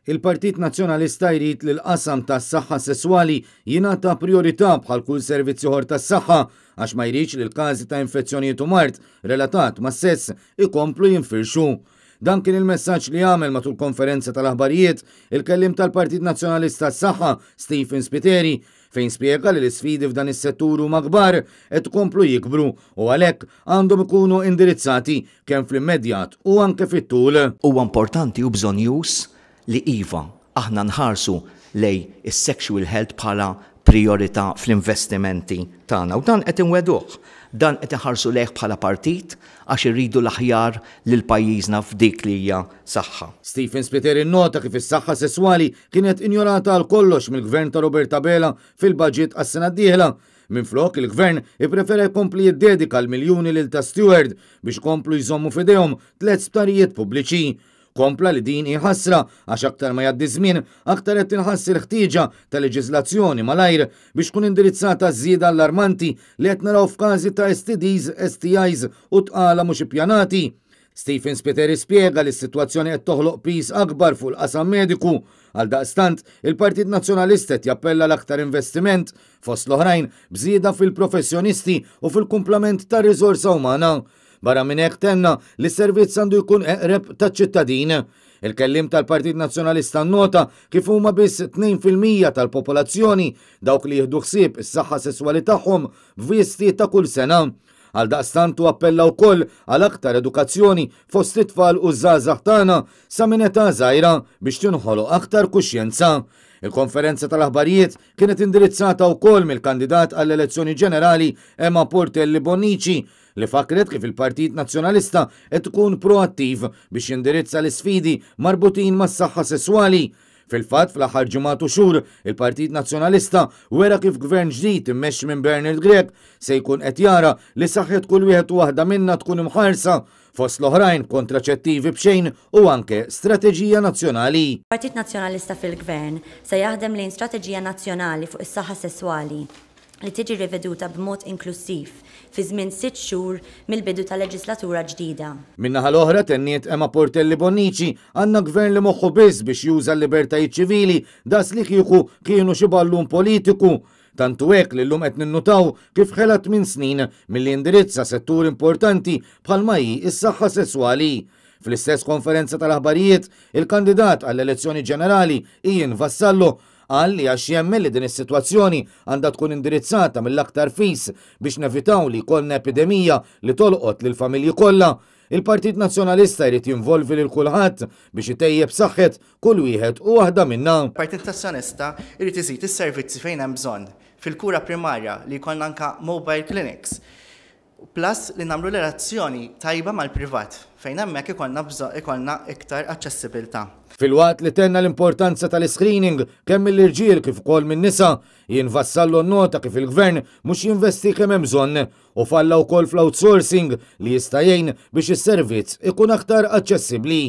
Il-Partit Nazzjonalista jrid li l-qasam tas-saħħa sesswali jingħata prijorità bħal kull servizz ieħor tas-saħħa għax ma jridx li l-każi ta' infezzjonijiet u mard relatat mas-sess ikomplu jinfirxu. Dan kien il-messaġġ li għamel matul konferenza tal-aħbarijiet il-kelliem tal-Partit Nazzjonalista għas-Saħħa Stephen Spiteri fejn spjega li l-isfidi f'dan is-settur huma kbar qed ikomplu jikbru u għalhekk għandhom ikunu indirizzati kemm fl-immedjat u anke fit-tul. Huwa importanti u bżonnjuż li iva, aħna nħarsu lejn is-sexual health bħala prijorità fl-investimenti tagħna u dan qed inwegħduh. Dan qed inħarsu lejh bħala partit għax irridu l-aħjar lil pajjiżna f'dik li hija saħħa. Stephen Spiteri nnota kif is-saħħa sesswali kienet injorata għal kollox mill-Gvern ta' Robert Abela fil-baġit għas-sena d-dieħla. Minflok, il-Gvern ipprefera jkompli jiddedika l-miljuni lil ta' Steward biex ikomplu jżommu f'idejhom tlett sptarijiet pubbliċi. Kompla li din hi ħasra għax aktar ma jgħaddi ż-żmien, aktar qed tinħass il-ħtieġa ta' leġiżlazzjoni malajr biex tkun indirizzata ż-żieda allarmanti li qed naraw f'każi ta' STDs, STIs u tqala mhux ippjanati. Stephen Spiteri spjega li s-sitwazzjoni qed toħloq piż akbar fuq il-qasam mediku. Għaldaqstant, il-Partit Nazzjonalista qed jappella għal aktar investiment, fost l-oħrajn b'żieda fil-professjonisti u fil-kumplament tar-riżorsa umana. Barra minn hekk tenna li s-servizz għandu jkun eqreb taċ-ċittadin. Il-kelliem tal-Partit Nazzjonalista nnota kif huma biss 2% tal-popolazzjoni dawk li jieħdu ħsieb is-saħħa sesswali tagħhom b'visti ta' kull sena. Għaldaqstant hu appella wkoll għal aktar edukazzjoni fost it-tfal u ż-żgħażagħ tagħna sa minn età żgħira biex tinħoloq aktar kuxjenza. Il-konferenza tal-aħbarijiet kienet indirizzata wkoll mill-kandidat għall-elezzjoni ġenerali Emma Portelli Bonnici li fakkret kif il-Partit Nazzjonalista qed ikun proattiv biex jindirizza l-isfidi marbutin mas-saħħa sesswali. Fil-fatt, fl-aħħar ġimgħat u xhur, il-Partit Nazzjonalista wera kif Gvern ġdid immexxi minn Bernard Grech se jkun qed jara li saħħet kull wieħed u waħda minna tkun imħarsa, fost l-oħrajn b'kontraċettivi b'xejn u anke strateġija nazzjonali. Il-Partit Nazzjonalista fil-Gvern se jaħdem lejn strateġija nazzjonali fuq is-saħħa sesswali li tiġi riveduta b'mod inklussiv fi żmien sitt xhur mill-bidu ta' leġislatura ġdida. Min-naħa l-oħra, tenniet Emma Portelli Bonnici, għandna Gvern li moħħu biss biex juża l-libertajiet ċivili daqs li kieku kienu xi ballun politiku. Tant hu hekk li llum qed ninnutaw kif ħela tminn snin milli jindirizza settur importanti bħalma hi s-saħħa sesswali. Fl-istess konferenza tal-aħbarijiet, il-kandidat għall-elezzjoni ġenerali Ian Vassallo Qal li għax jemmen li din is-sitwazzjoni għandha tkun indirizzata mill-aktar fis biex nevitaw li jkollna epidemija li tolqot lill-familji kollha, il-Partit Nazzjonalista jrid jinvolvi lil kulħadd biex itejjeb saħħet kull wieħed u waħda minna. Il-Partit Nazzjonalista jrid iżid is-servizzi fejn hemm bżonn, fil-kura primarja li jkollna anke mobile clinics. Plus li nagħmlu relazzjoni tajba mal-privat fejn hemmhekk ikollna bżonn ikollna iktar aċċessibilità. Filwaqt li tenna l-importanza tal-iscreening kemm mill-irġiel kif ukoll min-nisa, Ian Vassallo nnota kif il-Gvern mhux jinvesti kemm hemm bżonn u falla wkoll fl-outsourcing li jista' jgħin biex is-servizz ikun aktar aċċessibbli.